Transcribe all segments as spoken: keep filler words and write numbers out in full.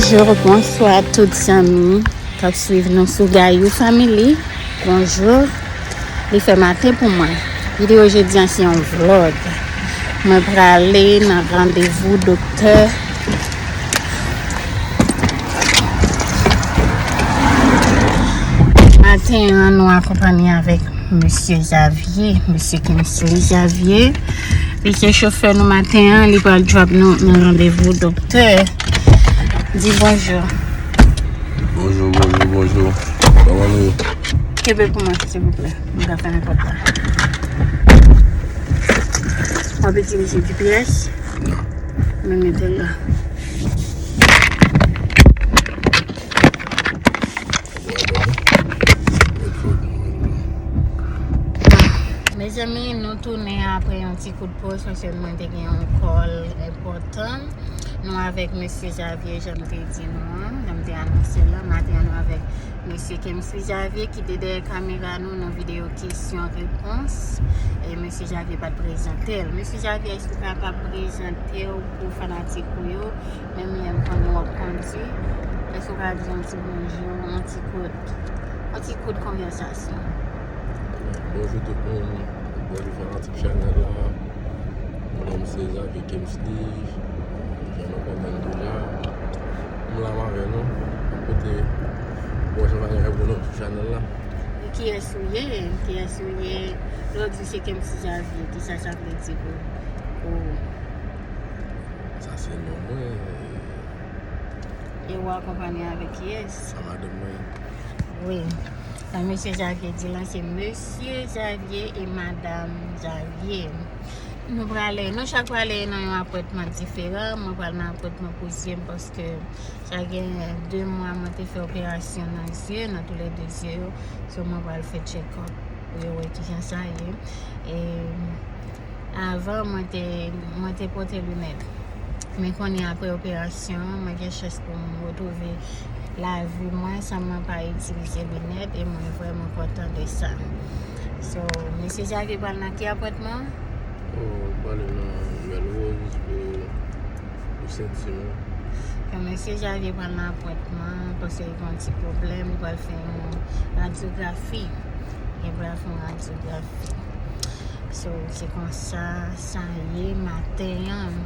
Bonjou, bonswa tout zanmi k ap swiv nou sou Gayou Family. Bonjou. Li fè maten pou mwen. Videyo jodi an se yon vlog. Mwen prale nan randevou doktè. Maten an, nou akonpanye avèk Mesye Xavier, Mesye Kingsley Xavier. Li se chofè nou maten an, li pral drop nou nan randevou doktè. Di bonjou. Bonjou, bonjou, bonjou. Kòman nou ye? Kenbe pou mwen, silvouplè. M ka fèmen pòt la. W ap itilize G P S? Non. Men mete l la. Mezanmi, nou tounen apre yon ti kout poz, paske mwen te gen yon call enpòtan. Nou avèk Mesye Xavier, jan m te di nou an, jan m te anonse la, maten an nou avèk Mesye Kingsley Xavier ki te dèyè kamera nou nan videyo kesyon repons. E Mesye Xavier pa t prezante l. Mesye Xavier, èske w kapab prezante w pou fanatik ou yo? Menm lè m konnen w ap kondwi, èske w ka di yon ti bonjou, yon ti kout, yon ti kout konvèsasyon? Bonjou tout moun, bonjou fanatik chanèl la. Mon non se Xavier Kingsley, jan nou konnen m deja. M la m avè nou, pote bon jan bagay pou nou sou chanèl la. E kiyès ou ye? Kiyès ou ye? Lè w di se Kingsley Xavier, kisa sa vle di pou, pou ou? Sa se non mwen. E w akonpanye avèk kiyès? Sa madanm mwen. Wi. Sa Mesye Xavier di la, se Mesye Xavier e Madanm Xavier. Nou prale, nou chak prale nan yon apwèntman diferan. Mwen pral nan apwèntman pou zye m paske sa gen de mwa mwen te fè operasyon nan zye, nan toulède zye yo. So mwen pral fè check up pou yo wè kijan sa ye. E avan, mwen te, mwen te pote linèt. Men kounye a, apre operasyon an, mwen gen chans pou m retwouve lavi mwen san mwen pa itilize linèt, e mwen vrèman kontan de sa. So, Mesye Xavier pral nan ki apwèntman? Oh, pral nan Bèl Woz pou, pou senti mwen. Bon, Mesye Xavier pral nan apwèntman paske li gen yon ti pwoblèm, li pral fè yon radyografi. Li pral fè yon radyografi. So, se konsa sa ye maten an.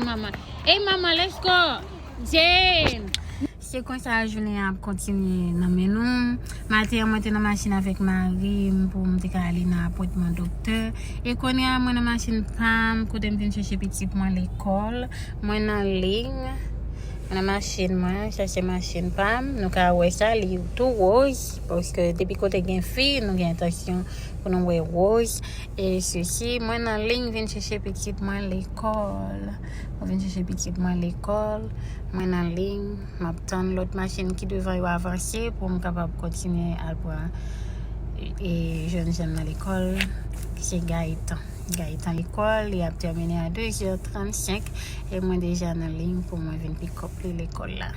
Mama. Ey, mama, let's go. Jane. Se konsa jounen an ap kontinye nan men nou. Maten an, mwen te nan machin avèk mari m pou m te ka ale nan apwentman doktè. E kounye a, mwen nan machin pa m, kote m vin chèche pitit mwen lekòl. Mwen nan liy. Mwen nan machin mwen, chèche machin pa m. Nou ka wè sa, li tou woz. Paske depi kote gen fi, nou gen entansyon pou nou wè woz. E sesi, mwen nan liy vin chèche pitit mwen lekòl. Mwen vin chèche pitit mwen lekòl. Mwen nan liy, m ap tann lòt machin ki devan yo avanse pou m kapab kontinye al pran e jèn jèn nan lekòl. Se Gaëtan. Gaëtan lekòl, li ap tèmine a de zè trannsenk e mwen deja nan liy pou mwen vin pikòp li lekòl la.